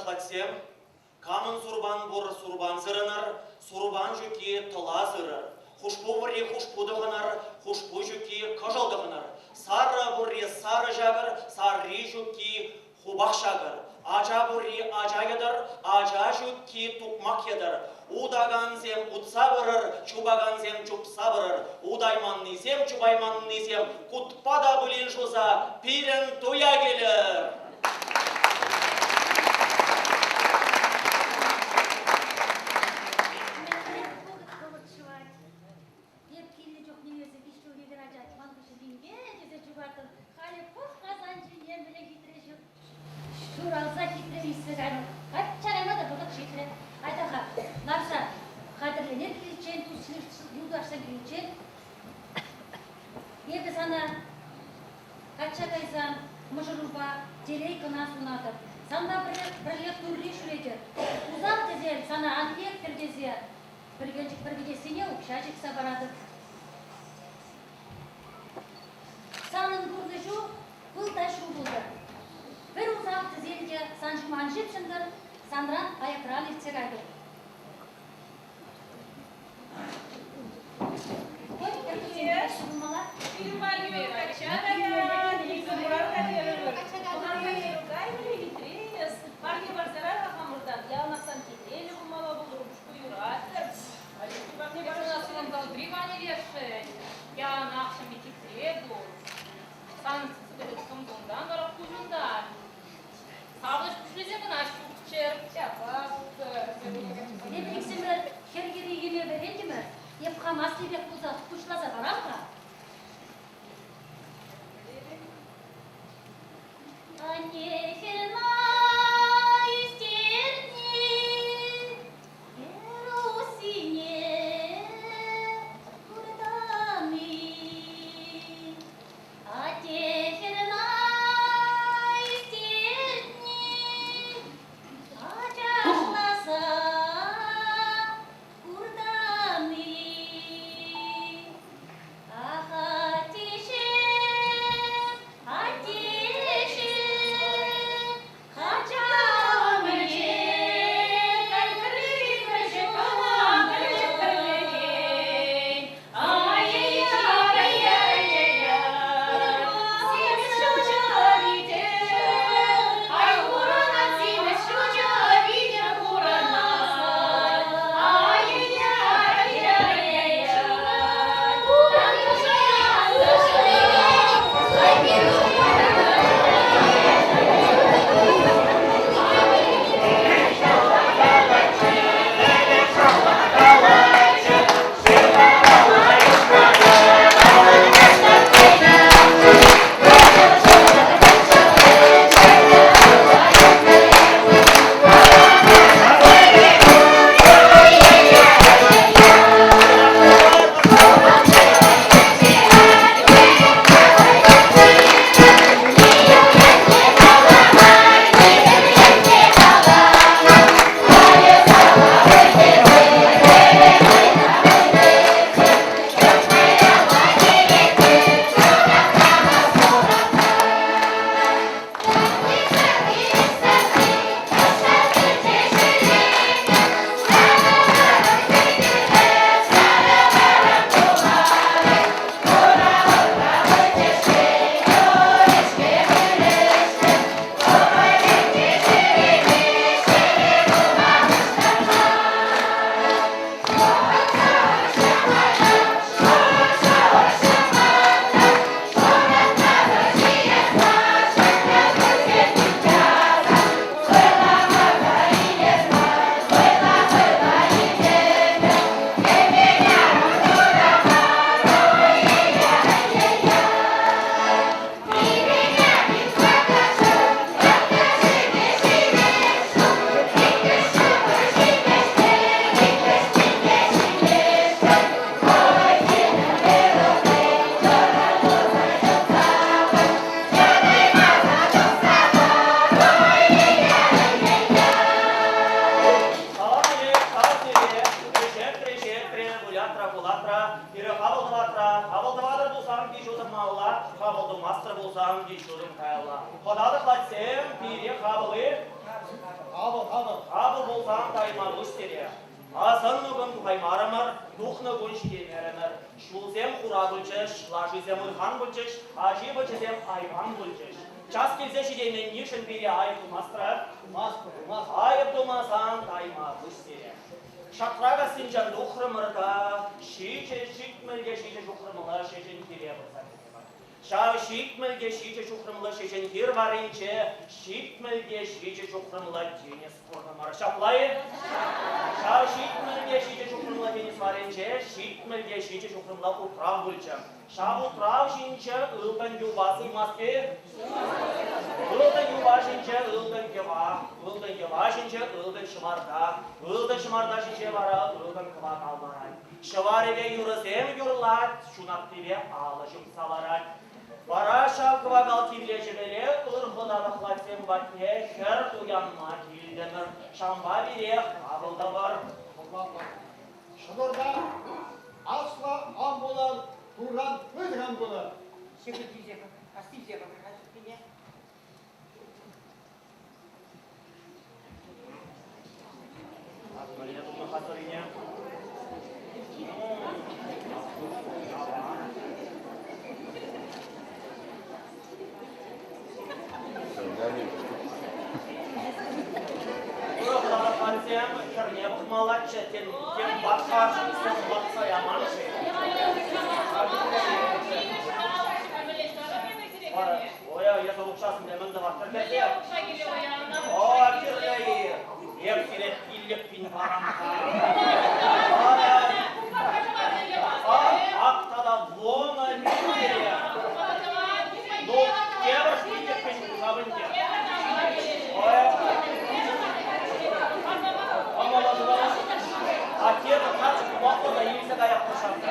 тӑхлачсем, камӑн сурпан пур, сурпан сырӑнӑр, сурпан ҫукки тӑла сырӑр, хушпу пурри хушпу тӑхӑнӑр, хушпу ҫукки кӑшӑл тӑхӑнӑр, сарӑ пурри сарӑ ҫакӑр, сарри ҫукки хупах ҫакӑр, ача пурри ача йӑтӑр, ача ҫукки тукмак йӑтӑр, утакансем утса пырӑр, чупакансем чупса пырӑр, утайманнисем чупайманнисем кутпа та пулин шуса пирӗн туя килӗр! Эп килнӗ чухне эсӗ виҫ ҫулхи хӗрача ман хыҫҫӑн инке тесе чупаттӑн. Халӗ пӑх-ха сан ҫине мӗнле хитре ҫуралса хитре ӳссе кайнӑ. Качча кайма та вӑхӑт ҫитрӗ. Айта-ха, ларса хатӗрленер киличчен, юлташсем киличчен. Эпӗ сана качча кайсан мӑшӑрупа телей кӑна сунатӑп. Санпа пӗрле Турри ҫӳретӗр. Усал тесен сана ан лектӗр тесе Пӗркенчӗк пӗр кӗтессине укҫа чиксе паратӑп. Санӑн пурнӑҫу пыл та ҫу пултӑр. Пӗр усал тӗсел те сан ҫума ан ҫыпҫӑнтӑр, санран аякран иртсе кайтӑр. Парне парсарах хамӑртан яланах сан хитреллӗ пулмалла пултӑр, Юратӑр. Сӑнтӑлтри ванилешӗн. Яланах ҫемье хитре пул. Сан сӑмсунтан вара куҫунтан. Савӑнӑҫ пуҫлесе кӑна ҫукчӗ. Ҫапла Эпир иксӗмӗр хӗр йӗри йӗме вӗрентӗмӗр. Эп хам асли пек пулса пуҫласа парам-ха. Аннехӗн ӳстерни Хӗр куртан-и? Атте хӗрна ӳстерни ачашласа куртан-и? Ах, аттеҫӗм, аттеҫӗм, Вылятра, кулатра, пире хапӑл тӑватра, хапӑл тӑватӑр пулсан виҫ утӑм малла, хапӑл тумастӑр пулсан виҫ утӑм каялла. Хӑталӑх латсем, пире хапӑл-и? Хапӑл. сире. Асӑннӑ кун тухаймарӑмӑр, тухнӑ кун ҫитеймерӗмӗр. Ҫулсем хура пулчӗҫ, лашисем ырхан пулчӗҫ, ачи-пӑчисем айван пулчӗҫ. Час килсе ҫитейменнишӗн пире айӑп тумастӑр? Тумастпӑр, тумастпӑр. Айӑп тумасан тайма пуҫ сире. Шатра кассинчен тухрӑмӑр та ҫичӗ ҫитмӗл те ҫичӗ ҫухрӑмла ҫеҫен хире пырса кӗтӗмӗр. Ҫав 77 ҫухрӑмлӑ ҫеҫен хир варринче 77 ҫухрӑмлӑ тинӗс куртӑмӑр. Ҫапла-и? Ҫав 77 ҫухрӑмлӑ тинӗс варринче 77 ҫухрӑмлӑ утрав пулчӗ. Ҫав утрав ҫинче ылтӑн юпа суймасть-и? Ылтӑн юпа ҫинче ылтӑн йӑва, ылтӑн йӑва ҫинче ылтӑн ҫӑмарта, ылтӑн ҫӑмарта ҫинче вара ылтӑн кӑвакал ларать. Ҫӑварӗпе юрӑсем юрлать, ҫунаттипе алӑ ҫупса ларать. Вара ҫав кӑвакал тивлечӗпеле ыр хӑналӑхлатсем патне хӗр туянма килтӗмӗр. Ҫавӑнпа пирех хапӑл тӑвӑр. Шӑнӑрта аслӑ ан пулӑр, турран пысӑк ан пулӑр. Ҫӑкӑр килсе пӑх, астивсе пӑх-ха ҫуккине. Мӗнле тунӑ-ха сӑрине? Урӑхлараххансем хӗрне пӑхмаллаччӗ, тем, тем ватса ватса яман-ши? Вара, оя, эсӗ укҫасемпе мӗн тӑваттӑр тесе? О, кирлӗ-и? Эп сире 5000 парам-ха. Ак тата вунӑ пин Ну, тепӗр 5000 пулса ӗнтӗ. А тепӗр карчӑк ватлӑ та илсе каяп пӑшатса.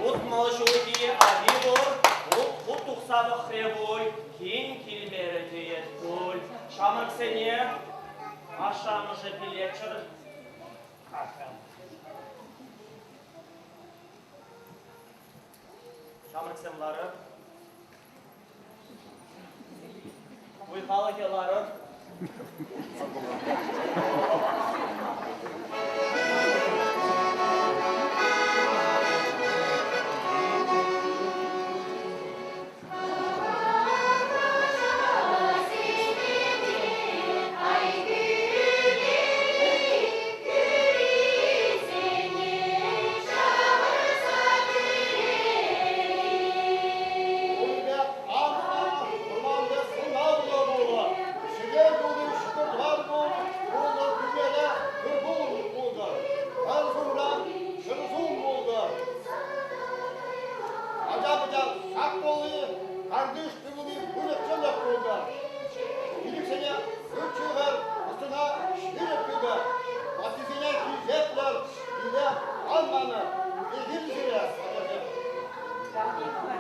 60 ҫулхи аки пур, хут тухса пӑхрӗ пуль, кин килмерӗ теет пуль. Ҫамрӑксене ашшӗ-амӑшӗ пилеччӗр. Ҫамрӑксем ларӑр. Уй халӑхӗ ларӑр. Ача-пӑча сак пулни, картиш тытӑнни выльӑх-чӗрлӗх пултӑр. тытӑр. Пилӗксене ют ҫыхӑр, ӑстӑна ҫирӗп тытӑр. Ваттисене хисеплӗр, киле ан манӑр. Эпир сире, ачасем. Ялти хӑвар.